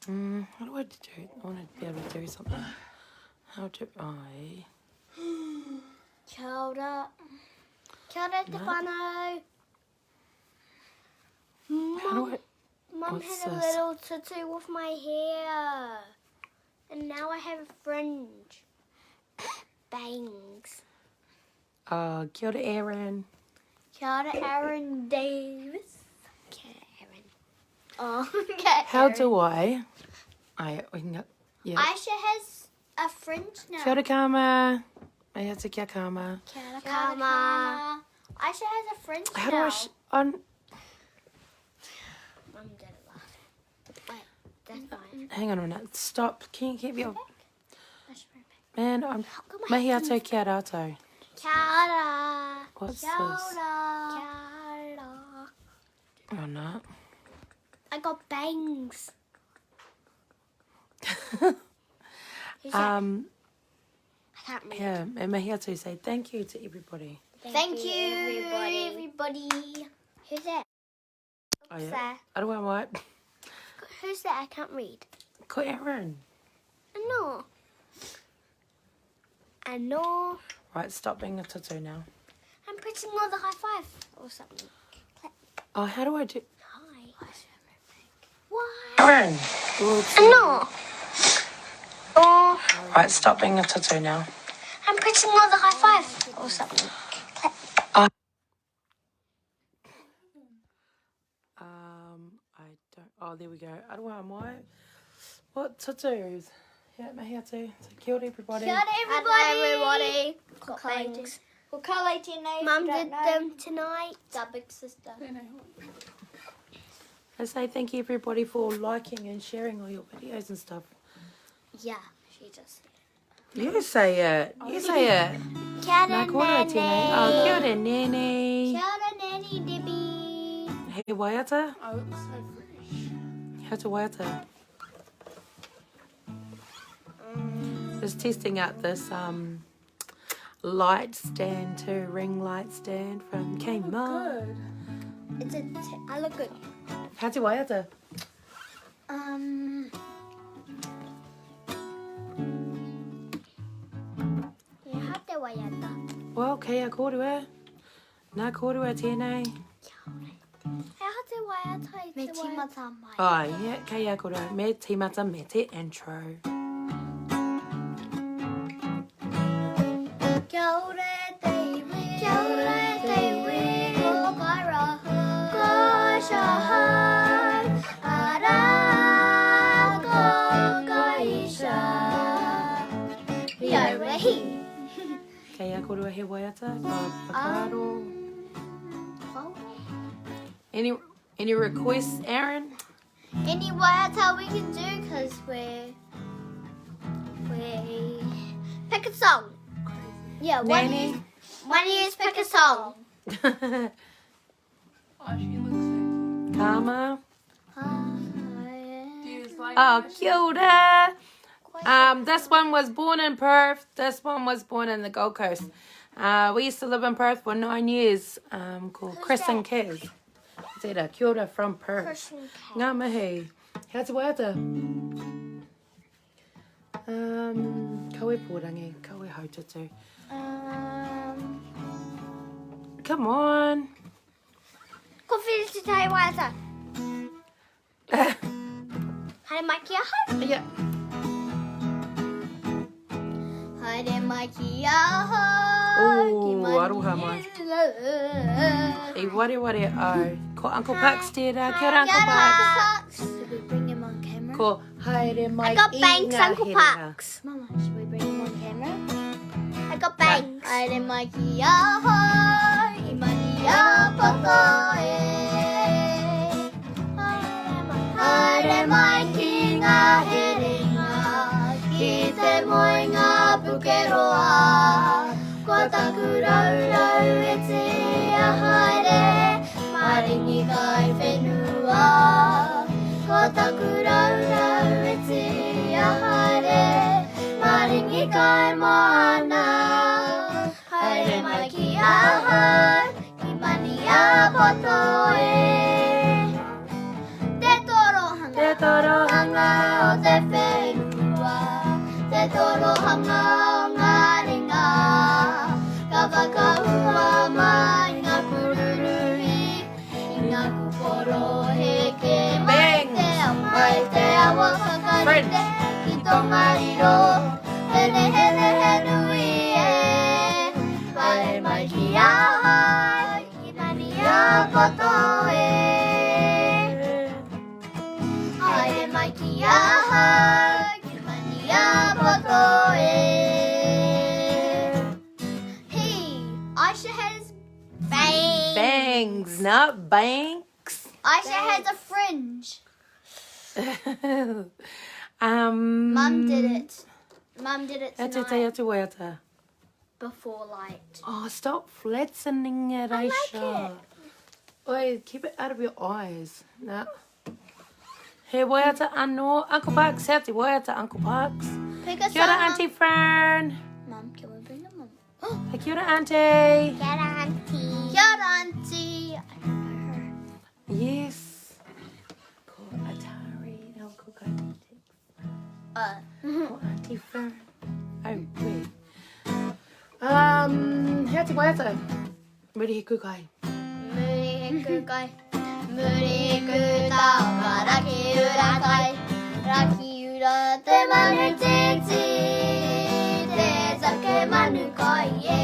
Mm, how do I do it? I want to be able to do something. How do I... Kia ora. Kia ora te whanau. How do I... Mum What's had a this? little tutu with my hair. And now I have a fringe. Bangs. Kia ora, Aaron. Kia ora, Aaron Davis. Kia ora, Aaron. Oh, okay. How do I... I, we can go, yeah. Aisha has a fringe now. Kia ora, Karma. Mai atu kia Karma. Kia ora, Karma. Aisha has a fringe How now. do I... Sh- on, Mum did it last. Wait, that's mine. hang on a minute. Stop. Can you keep your... I should bring it back. Man, I'm... come I Mihi atu kia rātou. Kia ora. What's Kia this? ora. Kia ora. Oh, no. I got bangs. Who's that? I can't read. Yeah, and mihi atu say thank you to everybody. Thank, you, everybody. everybody. Who's that? Oh, yeah. that? Aroha mai. Who's that? I can't read. Ko Aaron. I know. I know. Right, stop being a tutu now. I'm pressing all the high five or something. Clap. Oh, how do I do... Hi. Why? Aaron! Oops. I know. Oh, Right, stop being a tutu now. I'm pressing all the high five or something. Clap. I don't... Oh, there we go. Aroha mai. What tutus? Yeah, mihi atu. So, kia ora, everybody. Kia ora, everybody. Everybody. Bangs. Well, Carly tēnei. Mum did them tonight. Our big sister. I say thank you, everybody, for liking and sharing all your videos and stuff. Yeah, she just said. You say it. You say it. Kia Nā ora, kōrero tēnei. Oh, Nanny. kia ora, Nanny. Kia ora, Nanny Debbie. He waiata? I look so fresh. How to waiata? Just testing out this light stand too, ring light stand from Kmart. Good. It's a I look good. How to waiata? Yeah, how te waiata? Well, kei a kōrua. Nā kōrua tēnei. How te waiata i te Me waiata? tīmata mai. Oh, yeah, kei a kōrua. Me tīmata me te intro. Kia ora te iwi. Kia ora te iwi. Ko kairaha. Ko Shahan. Ara ko Kaisha. Iauahi. Kei a kōrua he waiata, ka whakaaro. Any requests, Aaron? Any waiata we can do because we pick a song. Yeah, one Nanny? you pick a song. Oh, she looks so cute. Karma. Do you just like Oh, her? kia ora. This one was born in Perth. This one was born in the Gold Coast. We used to live in Perth for 9 years, called Who's Chris that? and Kaz. Tērā, kia ora from Perth. Chris and Kaz. Ngā mihi. Hea te waiata? Kawe pōrangi, kawe hautatu. Come on. Ko whiri te tai waiata. Haere mai ki ahau. Yeah. Haere mai ki ahau. Ooh, ki mai aroha mai. I ware ware au. Ko Uncle Pucks tērā. Kia ora, Uncle Pucks. Should we bring him on camera? Ko haere mai I got i bangs, ngā Uncle herenga. Pucks. Mama, should we bring him on camera? I got bangs. Haere mai ki ahau, i mania poto e. Haere mai ki ngā herenga, ki te moenga pukeroa. Ko taku raurau e tia haere, maringi kai whenua. Ko taku raurau e tia haere, maringi kai moana. Haere mai ki ahau, ki mania poto e. Te torohanga. Te torohanga. Tongariro, Te Nehenehenui e. Haere mai ki ahau, ki Maniapoto e. Haere mai ki ahau, ki Maniapoto e. He. Aisha has bangs. Bangs, not banks. Aisha has a fringe. Mum Mum did it. Mum did it E te tonight te atu waiata. before light. Oh, stop flattening it, I like Aisha. Oi, keep it out of your eyes. Nah. He waiata anō. Uncle Parks, hea te waiata, Uncle Parks. Pick a Kia ora, song. Auntie Fern. Mum, can we bring the mum? Hey, kia ora, Auntie. Kia ora, auntie. Kia ora, Auntie. I don't know her. Yes. Ko Atari. No, ko Kaiti. Ko Auntie Fern. Oh, wait. Hea te waiata? Muri he kukai. Muri he kukai, muri he kutaka, raki ura kai, raki ura te manu titi, te take manu kai e.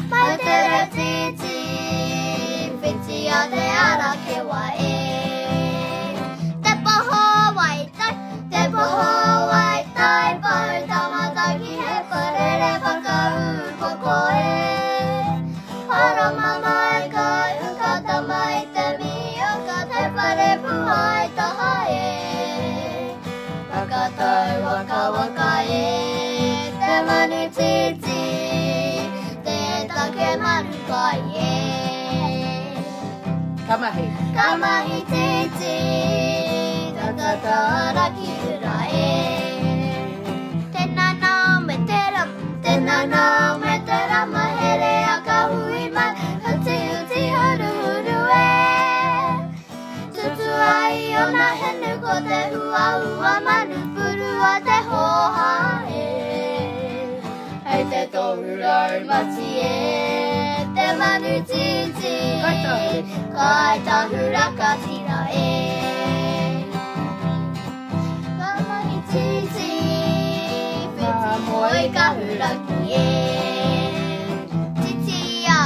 Mai te reo titi, whiti a te ara kewa e. Te poho wai tai, te poho wai tai, pau tamataki he parere whakaupoko e. Harama mai kai, ukata mai te miuka, te whare puhai taha e. Whakatau waka waka e, te manu titi, te take manu kai e. Ka mahi. Ka mahi titi, tangata raki ura e. Tēnā nā me te rama, tēnā nā me te rama, here a ka hui mai, huti huti huru huru e. Tutu ai ona henu ko te hua hua manu purua te hoha e. Hei te tohu raumati e, te manu titi, Kai tahu. kai tahu rakatira e. Ka mahi titi, whiti moi ka huraki e. Titia,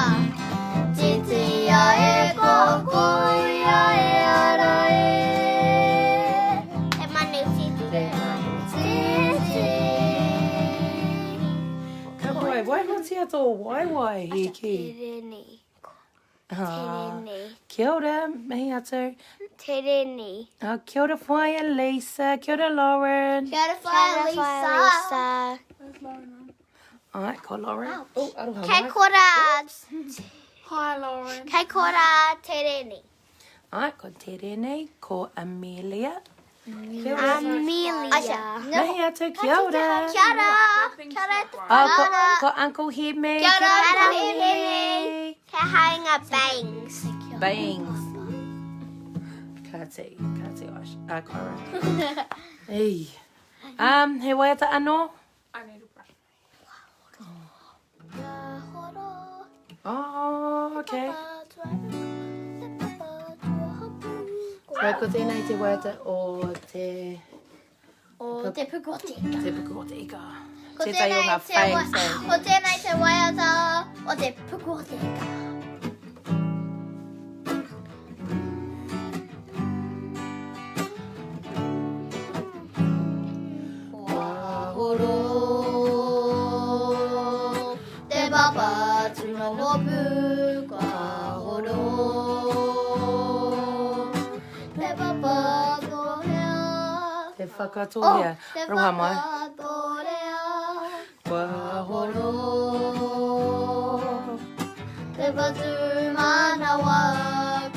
titia e kokoia e ara e. Te manu titi. Te manu Titi. Ka pai, waihotia tō waewae he ki. Tereni. Ah, Tereni. kia ora, mihi atu. Tereni. Oh, kia ora Whaea Lisa, kia ora Lauren. Kia ora whaea Lisa. Lisa. Where's Lauren? Ai, ko Lauren. Oh, aroha Kei mai. kora. Hi, Lauren. Kei kora Tereni. Ai, ko Terene, ko Amelia. Kia ora. Amelia. Aisha. Mihi atu, kia ora. Kia ora. Things Kia ora. not right. Oh, ko Uncle Hemi. Kia ora, Uncle Hemi. Kia hainga bangs. Bangs. Kāti, kāti, Ash. Ah, Kyra. Ei. He waiata anō? I need a brush. Oh, okay. So, ko tēnei te waiata o te, O te puku o te ika. te puku o te ika. Ko Tētahi o tēnei ngā te wa- fangs, eh? ko tēnei te waiata o te puku o te ika. Kua horo te papa tūnonopu, kua horo te papa tōhea. Te whakatōhea. Te Aroha mai. whakatōhea. Kua horo. Te patu manawa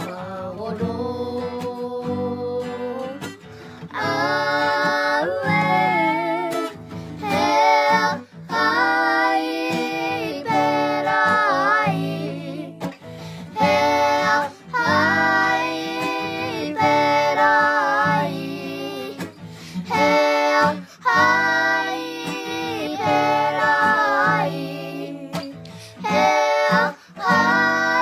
ka horo. Aue, he ai pera ai. He ai pera ai. He ai pera ai. He ai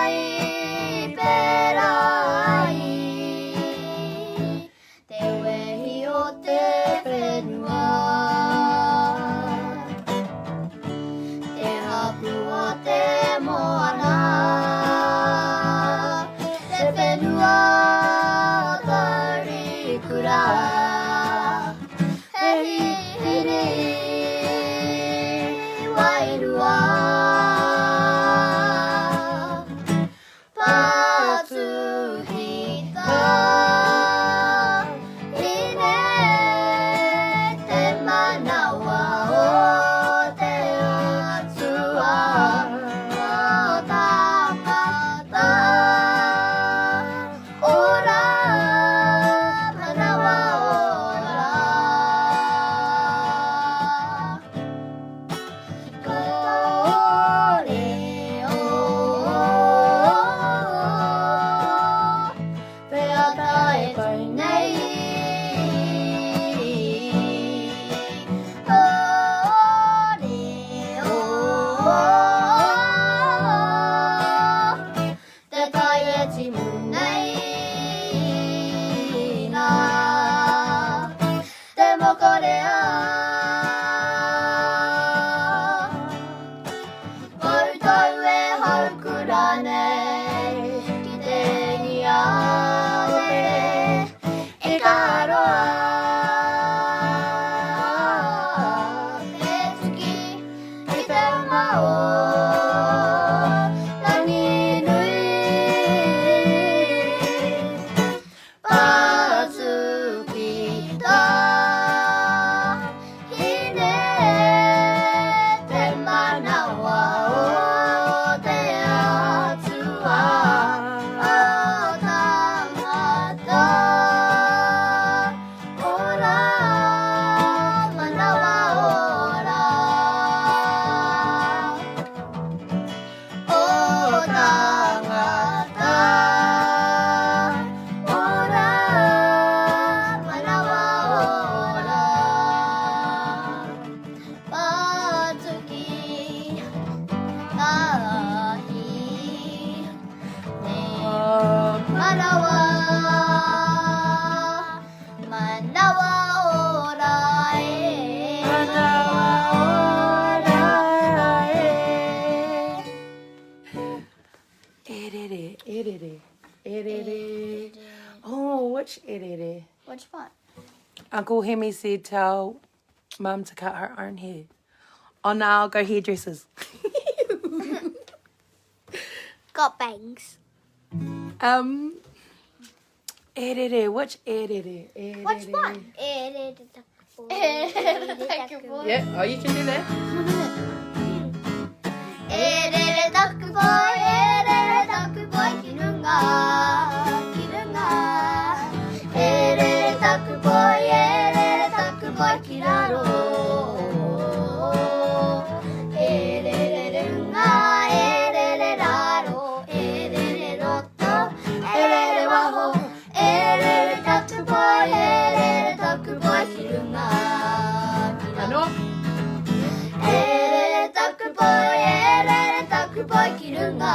Arawa Manawa ora e Manawa ora e. E rere, e rere, e rere. Oh, which e rere? Which one? Uncle Hemi said tell mum to cut her own hair. Oh no, I'll go hairdressers. Got bangs. Um, e rere, which e rere? E rere. Which one? Yeah, oh, you can do that. E rere taku poi, e rere taku poi ki runga, ki runga. E rere taku poi, e rere taku poi ki raro. E rere runga, e rere raro, e rere roto, e rere waho. E rere taku poi, e rere taku poi ki runga, ki raro. Anō. E rere taku poi, e rere taku poi ki runga.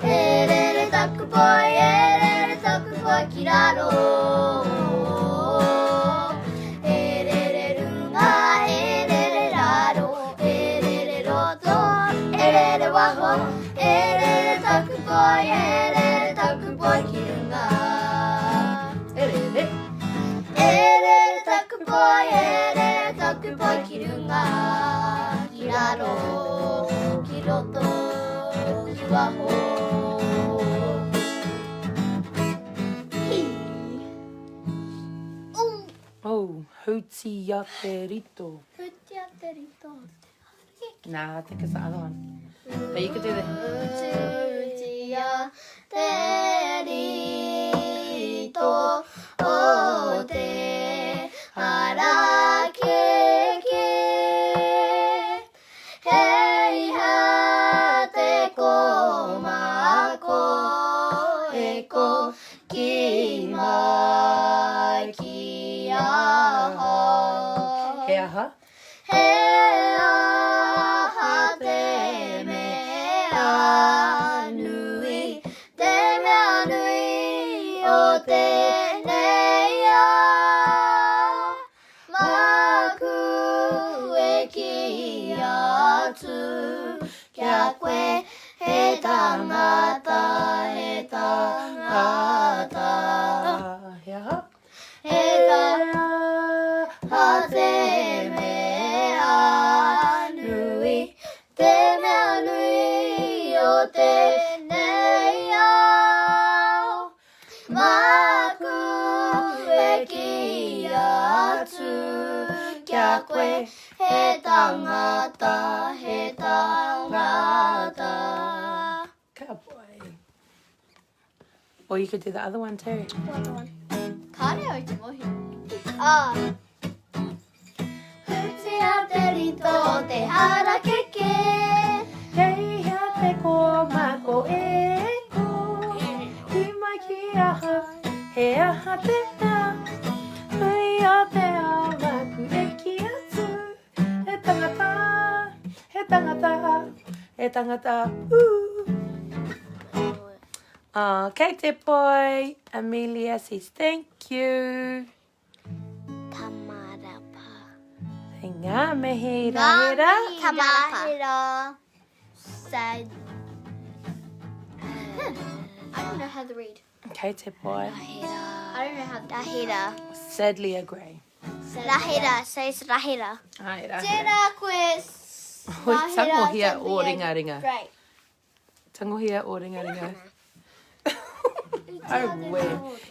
E rere taku poi, e rere taku poi ki raro. E rere runga, e rere raro, e rere roto, e rere waho. E rere taku poi, e rere taku poi ki runga. E rere. E rere taku poi, e rere taku poi ki runga, ki raro, ki roto, ki waho. Oh, hutia te rito. Hutia te rito. Nah, I think it's the other one. But you could do that. Hutia te rito o te harakeke. Hei ha te kōmako e ko ki mai ki ahau. He aha? He aha te mea nui, te mea nui o tēnei ao. Māku e kī atu kia koe he tangata, he tangata. He aha? He aha te mea nui, te mea nui o tēnei ao. Māku e kī atu kia koe he tangata, he tangata. Cowboy. Or you could do the other one too. What one? Kāre au te mōhio. Ah. Hutia te rito o te harakeke. Kei hea te kōmako e ko Ki mai ki ahau, he aha te mea Nui o te ao māku e kī atu He tangata, he tangata, he tangata, ooh. Oh, kei te poi, Amelia says thank you. Tamarapa. Ngā mihi rahera. Tamarapa. Said. I don't know how to read. Kei te poi. I don't know how to Rahira. Sadly agree. Rahira. Says Rahira. Ai, rahera. Tērā koe. Hoi, tangohia o ringa ringa. Right. Tangohia o ringa ringa. Oh, we.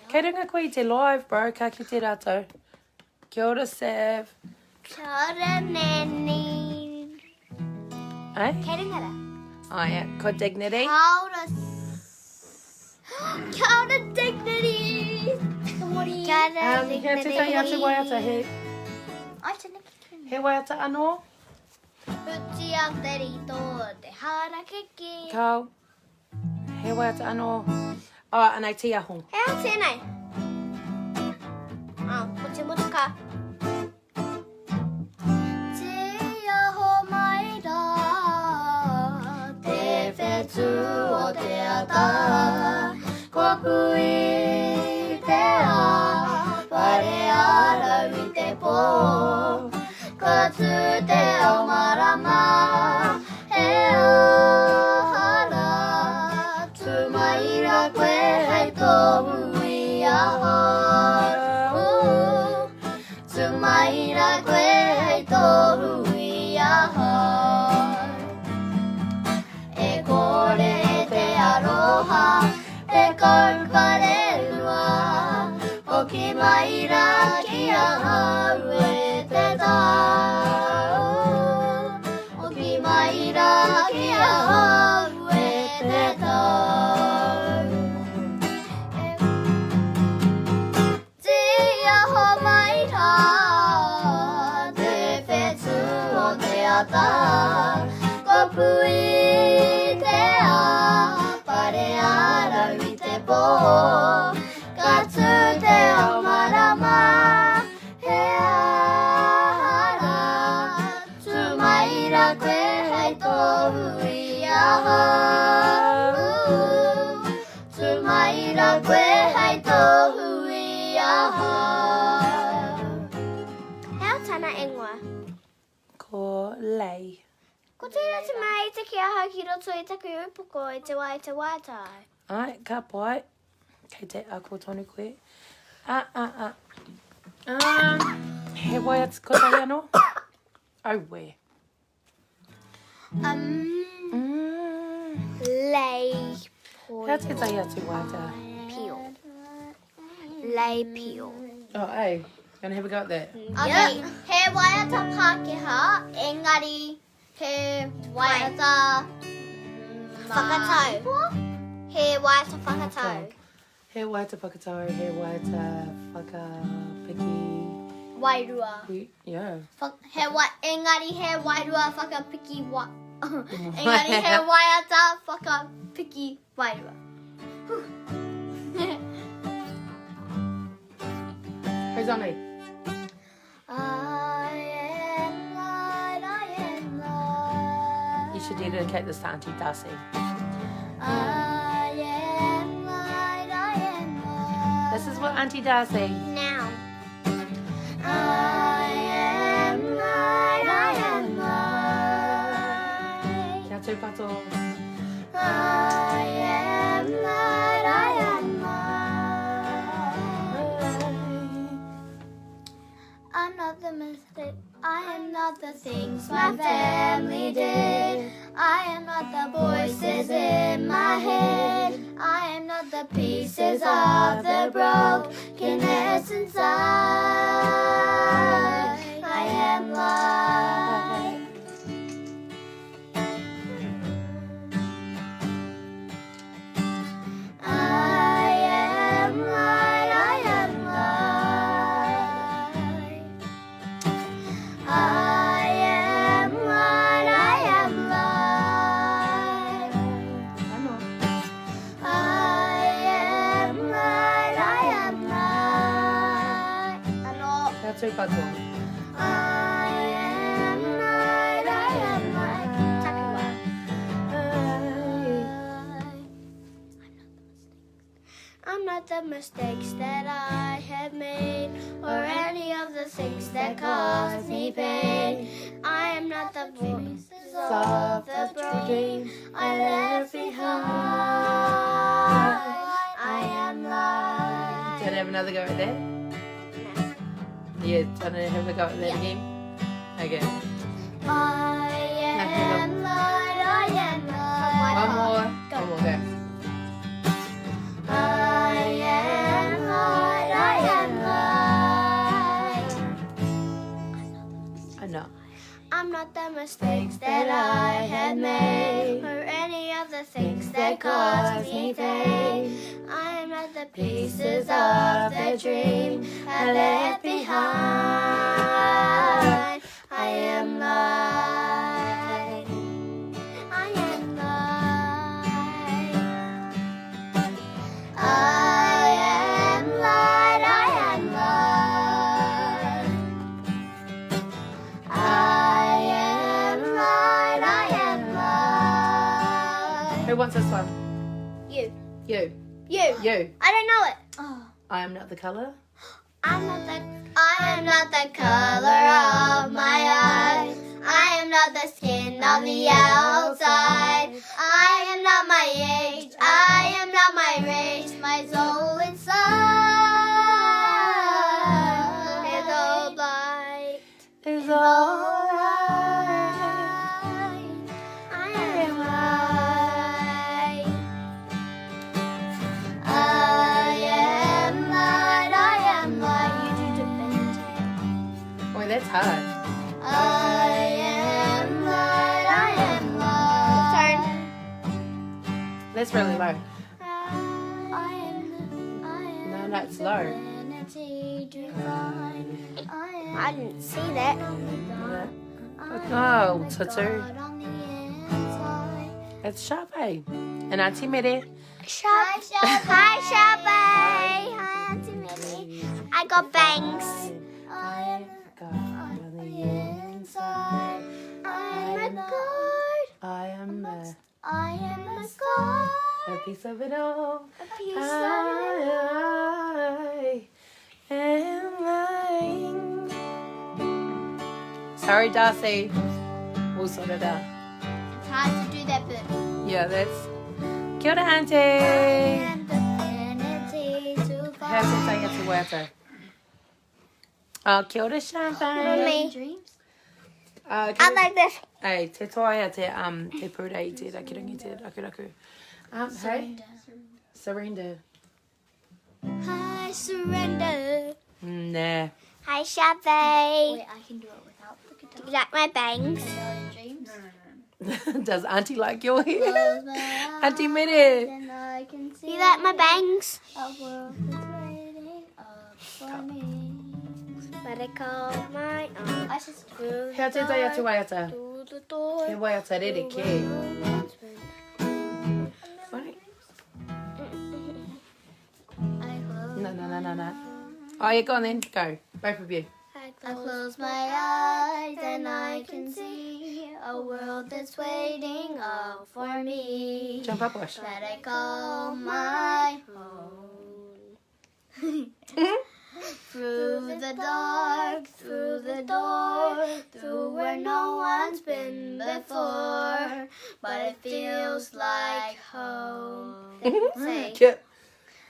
Kei runga koe i te live, bro. Ka kite rātou. Kia ora, Sav. Kia ora, Nanny. Ai? Kei runga rā. Oh, yeah. Ko Dignity. Kia ora. Kia ora, Dignity. Kia ora, He tētahi atu waiata, he, Ai, tēnei ki he waiata anō? Hutia te rito o te harakeke. Kao. He waiata anō. Oh, anei Tiaho. He aha tēnei? Oh, ko te motoka. Te aho mai rā, te whetū. o te ata Ko pui te a Pare arau i te pō Ka tū te ao marama He aha rā Tū mai rā koe hei tohu i ahau Tū mai rā koe hei tohu i ahau E kore te aroha e kaupare rua Hoki mai rā ki ahau e te tau Hoki mai rā ki ahau e te tau Tia homai rā te whetū o te ata Ko pui te a pare arau i te pō Ka tū te ao marama he aha rā Tū mai rā koe hei tohu i ahau Tū mai rā koe hei tohu i ahau He aha tana ingoa? Ko Lei. Ko tērā te mea i tiki ahau ki roto i taku upoko i te wā i te waiata au. Āe, ka pai. Kei te ako tonu koe. Ah, ah, ah. He waiata kotahi anō? Auē. Lei He aha tētahi atu waiata? Pio. Lei pio. Oh, hey. Gonna have a go at that? Okay, he waiata Pākehā, engari he waiata Whakatau. He waiata whakatau. He waiata whakatau, he waiata whakapiki. Wairua. Yeah. He wa, engari he wairua whakapiki wa, engari he waiata whakapiki wairua. Who's on it? I am light, I am light. You should dedicate this to Auntie Darcy. I am light, I am light. This is what Auntie Darcy. Now. I am light, I am light. Kia tūpato. I am light, I am light. I'm not the mistake. I am not the things my family did. I am not the voices in my head. I am not the pieces of the brokenness inside. I am light. I am light, I am light. I am light, I am light. Ano? I am light, I am light. Ano? Kia tūpato. I am light, I am light. Takiwa. I'm not the mistakes that I have made, or any of the things that caused me pain. I am not the voices of the dream I left behind. I am light. Do you want to have another go at that? Yeah, do you want to have a go at that again? Okay. I am light, I am light. One more. One more go. I am light, I am light. I know. I'm not the mistakes that I have made, or any of the things that caused me pain. I am not the pieces of the dream I left behind. I am light. I am light. I am light. I am light. I am light, I am light. Who wants wants this one? You. You. You. You. I don't know it. Oh. I am not the colour. I'm not the I am not the color of my eyes. I am not the skin on the outside. I am not my age. I am not my race. My soul inside is all light. Is all Light. I am light. I am light. I am light. You do divinity. Boy, that's hard. I am light, I am light. Turn. That's really low. I am, I am No, no, it's low. divinity divine. I am I didn't see that. Oh, tutu. It's sharp, eh? And Auntie Mere. Sharp. Hi, Sharpay. Hi, Auntie Millie. I got bangs. I am God on the inside. I am a god. I am a, I am a god. a piece of it all. A piece of it I am lying. Sorry, Darcy. We'll sort it out. It's hard to do that bit. Yeah, that's. Kia ora, Auntie. And divinity to How's it saying it's a waiata? Oh, kia ora, Champagne. Me. Dreams. I like this. Hey, te toia te, te purei, te rakirangi, te rakuraku. Hey? Surrender. I surrender. Nah. Hi, Shabby. Wait, I can do it without the guitar. Do you like my bangs? A million dreams. No, no, no. Does Auntie like your hair? Close my Auntie Mere. And I can see Do you like my bangs? a world that's waiting up for me. But I call my own. I just Through Hea te tai atu waiata? through the door. He waiata rere kē. Why- I close, No, no, no, no, no. Oh, yeah, go on then. Go. Both of you. I I close my eyes and I can see a world that's waiting up for me. Jump up, Wash. That I call my home. Through the dark, through the door, through where no one's been before, but it feels like home. They can say, Yep.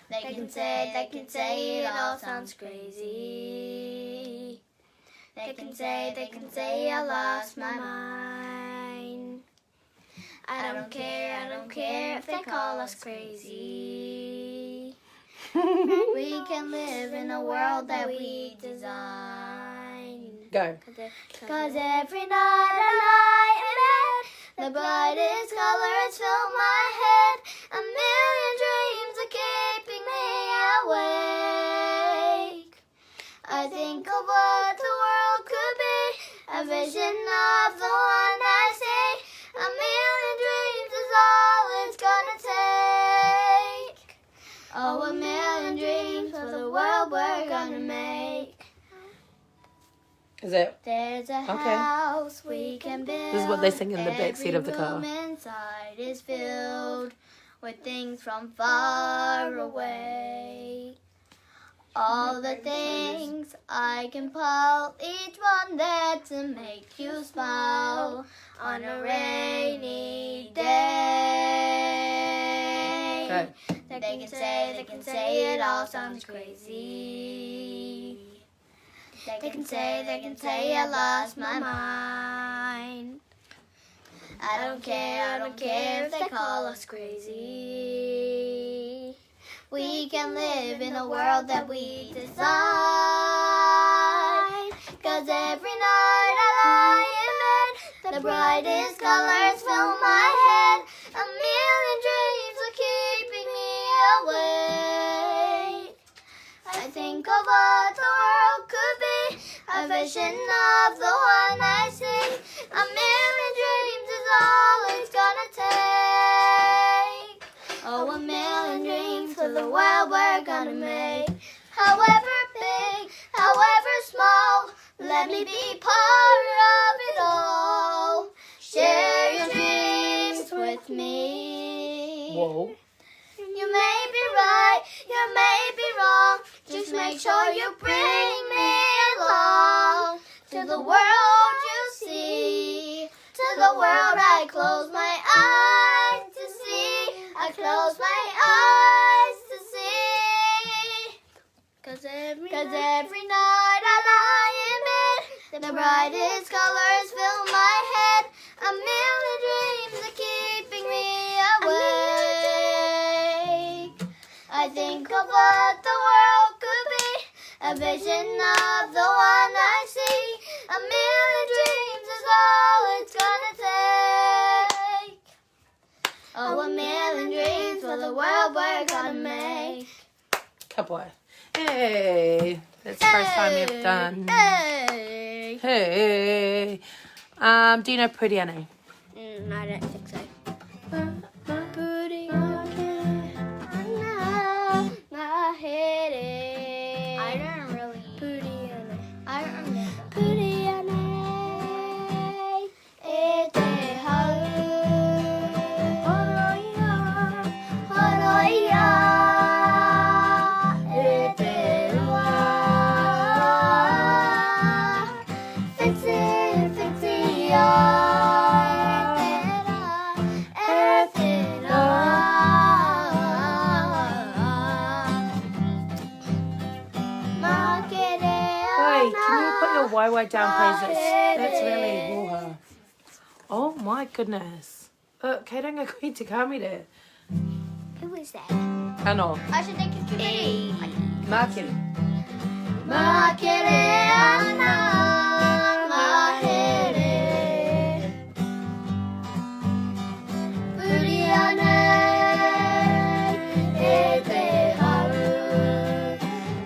they can say, they can say it all sounds crazy. They can say, they can say I lost my mind. I don't care, I don't care if they call us crazy. We can live in a world that we design. Go. Cause every night I lie in bed, the brightest colors fill my head. A million dreams are keeping me awake. I think of what the world could be, a vision of the one I see. A million dreams is all it's gonna take. Oh, a million dreams for the world we're gonna make. Is it? There's a Okay. house we can build. This is what they sing in the back seat of the Every car. room inside is filled with things from far away. All the things I can pull, each one there to make you smile on a rainy day. Go. They can say, they can say it all sounds crazy. They can say, they can say I lost my mind. I don't care, I don't care if they call us crazy. We can live in a world that we design. Cause every night I lie in bed, the brightest colors fill my head. A million dreams are keeping me awake. I think of what the world could be, a vision of the one I see. A million dreams is all it's gonna take. Oh, a million dreams for the world we're gonna make. However big, however small, let me be part of it all. Share your dreams with me. Whoa. You may be right, you may be wrong. Just make sure you bring me along to the world you see. To the world I close my eyes to see. I close my eyes to see. Cause every Cause every night I lie in bed, the brightest colors fill my head. A million dreams are keeping me awake. I think of what the world could be, a vision of the one I see. A million dreams is all it's gonna take. Oh, a million dreams for the world we're gonna make. Ka pai. Hey. That's the first time we've done. Hey. Hey. Do you know Puriane? I don't think so. I don't really. I don't remember. E te hau. Horoia. E te ua. Whiti, whiti ia. E te rā. E te rā. Makere Oi, can you put your YY down, please? That's really hoo-ha. Oh my goodness. Kei ranga koe te kāmere. Who is that? Ano. I should take a committee. Mākere. Makere ana mahere. Puri ana e te hau.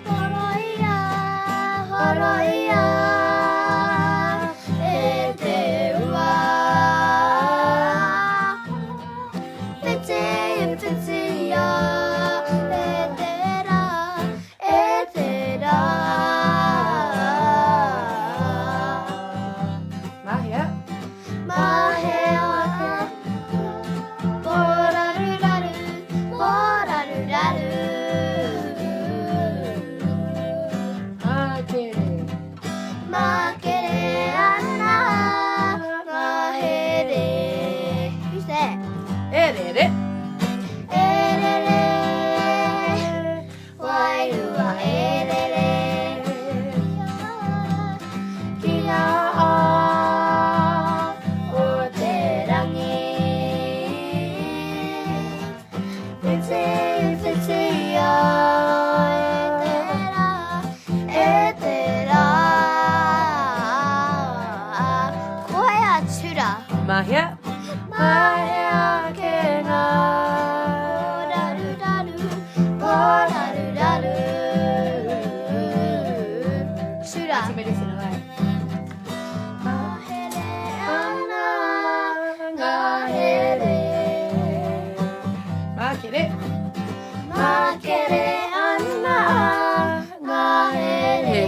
Horoia, horoia e te ua. Whiti, whiti ia e te rā, e te rā. Mahia. Mahea. Poraruraru, poraruraru. Mākere. Makere ana mahere. Who's that? E rere. E rere. Wairua e rere. Ki ngā ao o te rangi. Whiti, whiti ia e te rā, e te rā. Ko hei a tura. Mahia. Mahia ke ngā. Raru, raru, raru. Tura. Te mere sina ai. Mahere ana ngahere. Mākere. Makere ana ngahere.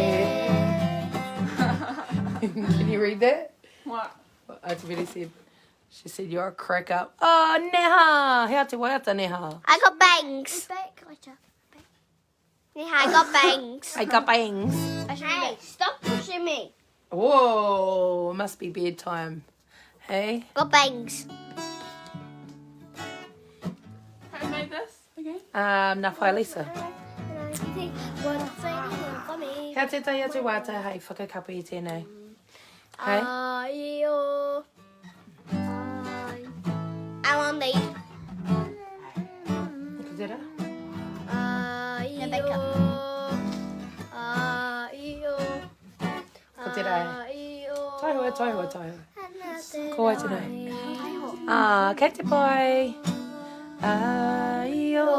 Can you read that? What? What Auntie said. She said, you're a crack up. Oh, Neha. Hea te waiata, Neha. I got bangs. I got bangs. I got bangs. Hey, stop pushing me. Whoa, it must be bedtime. Hey? Got bangs. Who made this again? Nā whai Lisa. Hea te tai atu wāta hei whakakapu i tēnei. Hey? Ai-o. I want the Ko tērā? Rebecca. Ko tērā e. Taihoa, taihoa, taihoa. Ko wai tēnei? Ah, kei te pai. Ai-o.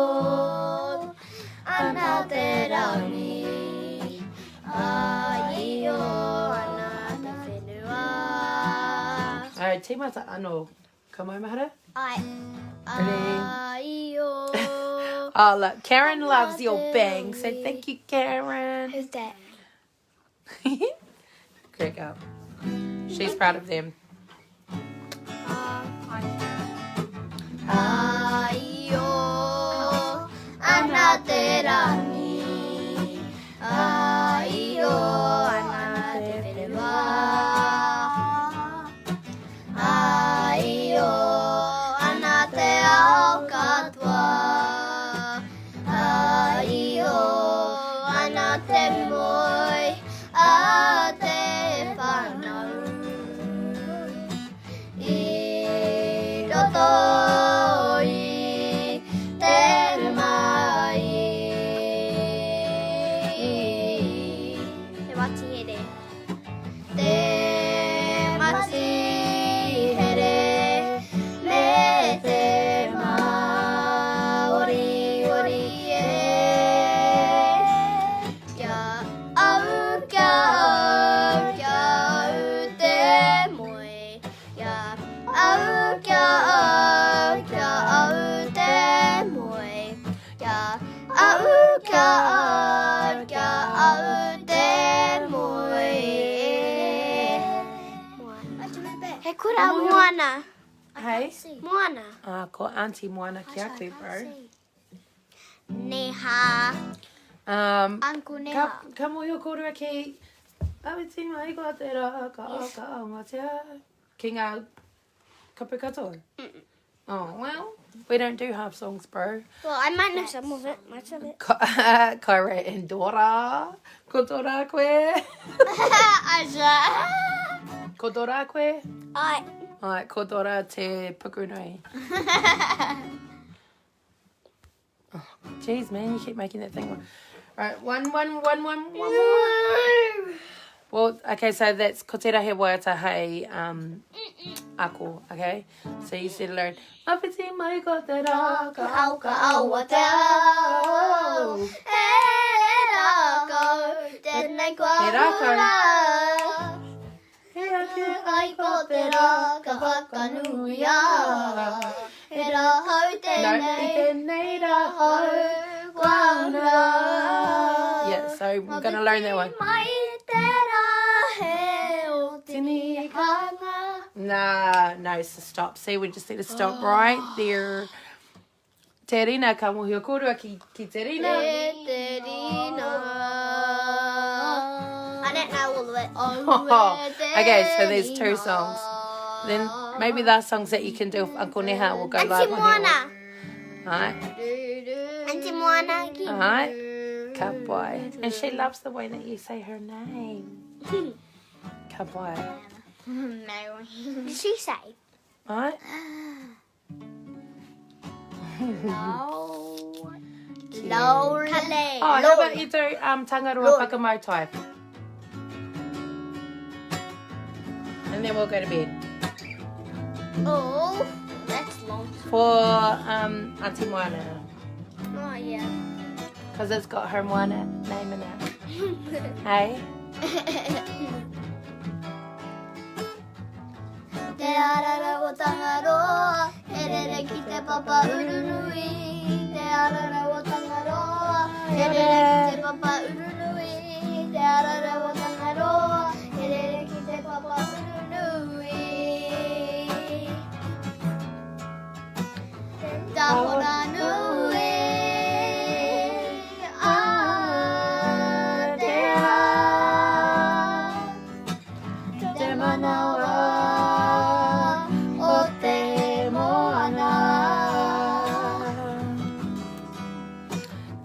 Ana te rangi. Ai-o, ana te whenua. Alright, tīmata anō. Ka maumahara? Ai. Ready? Ai-o. Oh, look, Karen loves your bangs, so thank you, Karen. Who's that? Crack up. She's proud of them. Ai-o. kia au, kia au te moe e. He kura Moana. Hey? Moana. Ah, ko Auntie Moana ki a koe, bro. Neha. Uncle Neha. Ka, ka mōhio kōrua ki Awiti mai ko te rā, ka ao, ka ao matea. Ki ngā kupu katoa? Oh, well, we don't do half songs, bro. Well, I might know some of it. Most of it. Kaira and Dora. Ko Dora koe. Aja. Ko Dora koe? Ai. Ai, ko Dora te pukunui. Oh, jeez, man, you keep making that thing. Right, one, one, one, one, one, one. Well, okay, so that's ko tērā he waiata hei um, ako, okay? So you said learn, Mawhiti mai ko te rā, ka au, ka au a te au. E rākau, tēnei kua He rākau. hura. He ake Ai ko te rā, ka whakanuia. He rā hau No, i tēnei, tēnei rā hau. kua hura. Yeah, so we're going to learn that one. Mai te rā he o Tini hanga. Nah, no, so stop. See, we just need to stop right there. Te Rina, ka mōhio kōrua ki, ki Te Rina. Te te rina. I don't know all of it. Okay, so there's two songs. Then maybe that's songs that you can do with Uncle Neha will go Auntie live on here. Moana. Alright, Auntie Moana. Ki. alright. Ka pai. And she loves the way that you say her name. Ka pai. Did she say? Alright. No. Lol. Kale. Oh, how about you do Tangaroa Whakamautai? And then we'll go to bed. Oh, that's long. For Auntie Moana. Oh, yeah. Because it's got her Moana name in it. Hey? Te arara o Tangaroa, he rere ki te papa urunui. Te arara o Tangaroa, he rere ki te papa urunui. Te arara o Tangaroa, he rere ki te papa urunui. Te tahora nui a te rā. Te manawa o te moana.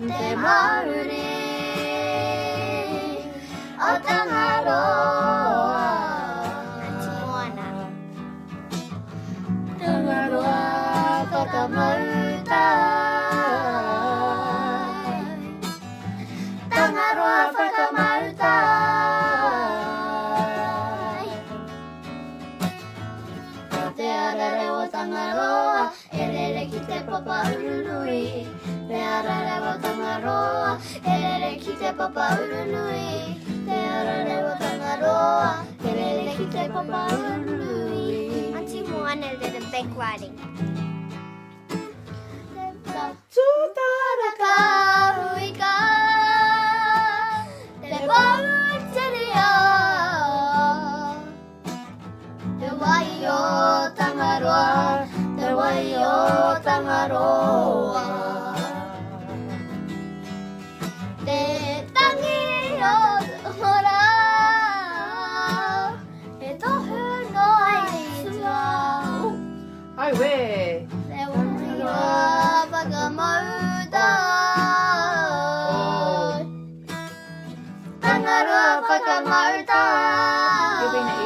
Te mauri o Tangaroa. Auntie Moana. Tangaroa whakamautai. Tangaroa whakamautai. Te arare o Tangaroa, e rere ki te papa urunui. Te arare o Tangaroa, e rere ki te papa urunui. Te arare o Tangaroa, e rere ki te papa urunui. Auntie Moana did a big riding. Tūtara ka huika, te pōteria. Te wai o Tangaroa, te wai o Tangaroa. Te tangi o ora, e tohu noa i tua. Ai we! Te wai whakamautai. Tangaroa whakamautai. You've been an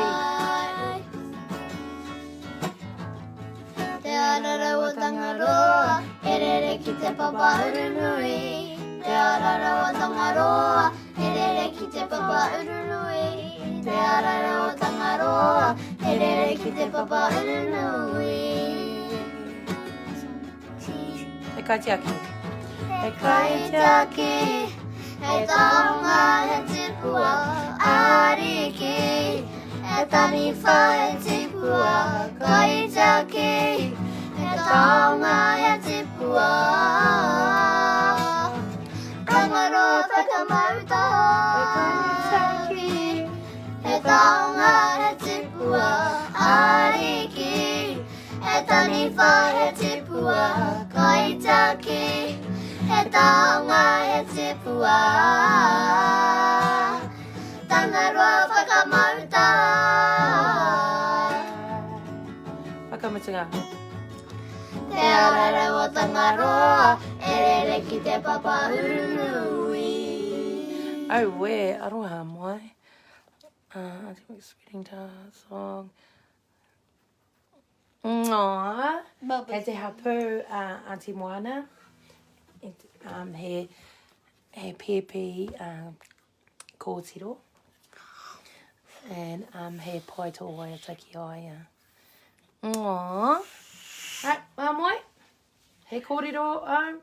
Te arara o Tangaroa, e rere ki te papa urunui. Te arara o Tangaroa, e rere ki te papa urunui. Te arara o Tangaroa, e rere ki te papa urunui. He kaitiaki. He kaitiaki, he taonga, he tipua ariki. He taniwha, he tipua kaitiaki. He taonga, he tipua. Papa he tipua kaitiaki He taonga he tipua Tangaroa whakamauta. Whakamutunga. Te ararau o Tangaroa e rere ki te papa hurunui. Auē, aroha mai. Uh, I think we're song. Aw. Kei te hapū a Aunty Moana. Um, he, he pēpi um, kōtiro. And um, he pai tō waiata ki a ia. Aw. Right, ngā moe? He kōrero au?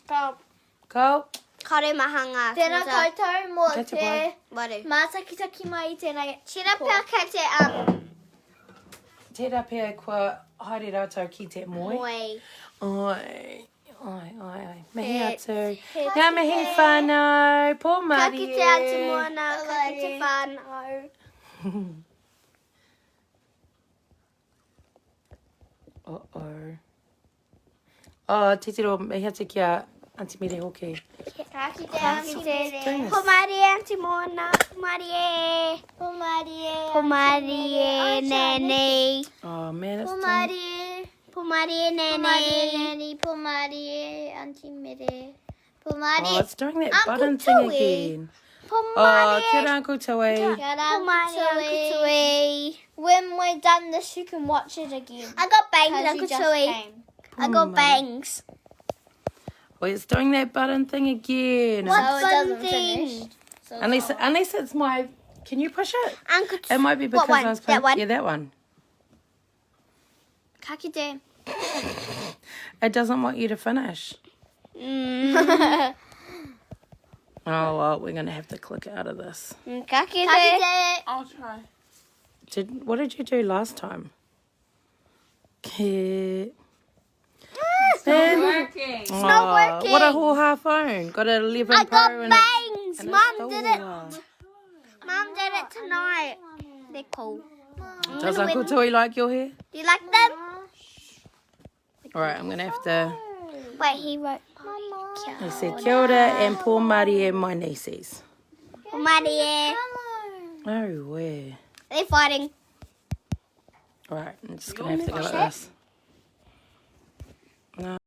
Ka. Ka. Kare maha ngā. Tēnā koutou mō Kei te te pai. Waru. mātakitaki mai i tēnei Tērā pea kei te um, Tērā pea kua haere rātou ki te moe. moe. Ai, ai, ai, ai. Mihi atu. Ngā mihi whānau. Pō Ka mārie. kite atu moana, ka kite whānau. Uh-oh. Oh, titiro, mihi atu ki a Aunty Mere hoki. Ka kite Aunty Mere. Goodness. Pō mārie Aunty Moana, pō mārie. Pō mārie. Pō mārie Nanny. Oh, man, it's Pō doing... mārie. Pō mārie Pō Nanny. mārie Nanny. Pō mārie Aunty Mere. Pō Oh, mārie. it's doing that Uncle button thing Tui. again. Pō Oh, kia mārie. ora, Uncle Tui. Kia ora, Pō mārie Uncle Tui. When we're done this, you can watch it again. I got bangs, 'Cause you Uncle just Tui. came. I got Pō mārie. bangs. Oh, it's doing that button thing again. What So it button doesn't thing? finish. So it's Unless, not- unless it's my... Can you push it? Uncle It might be because What one? I was playing... That one? Yeah, that one. Ka kite. It doesn't want you to finish. Oh, well, we're going to have to click out of this. Ka kite. Ka kite. I'll try. Did What did you do last time? Ke... It's working. It's not working. What a hoo-ha phone. Got an 11 I got Pro and a, bangs. and a Mum did it. still- Mum did it tonight. They're cool. I'm Does gonna Uncle win. Tui like your hair? Do you like them? All right, I'm going to have to... Wait, he wrote. He said, kia ora and pō mārie my nieces. Marie. Oh, where? They're fighting. All right, I'm just going to have to go like this. No.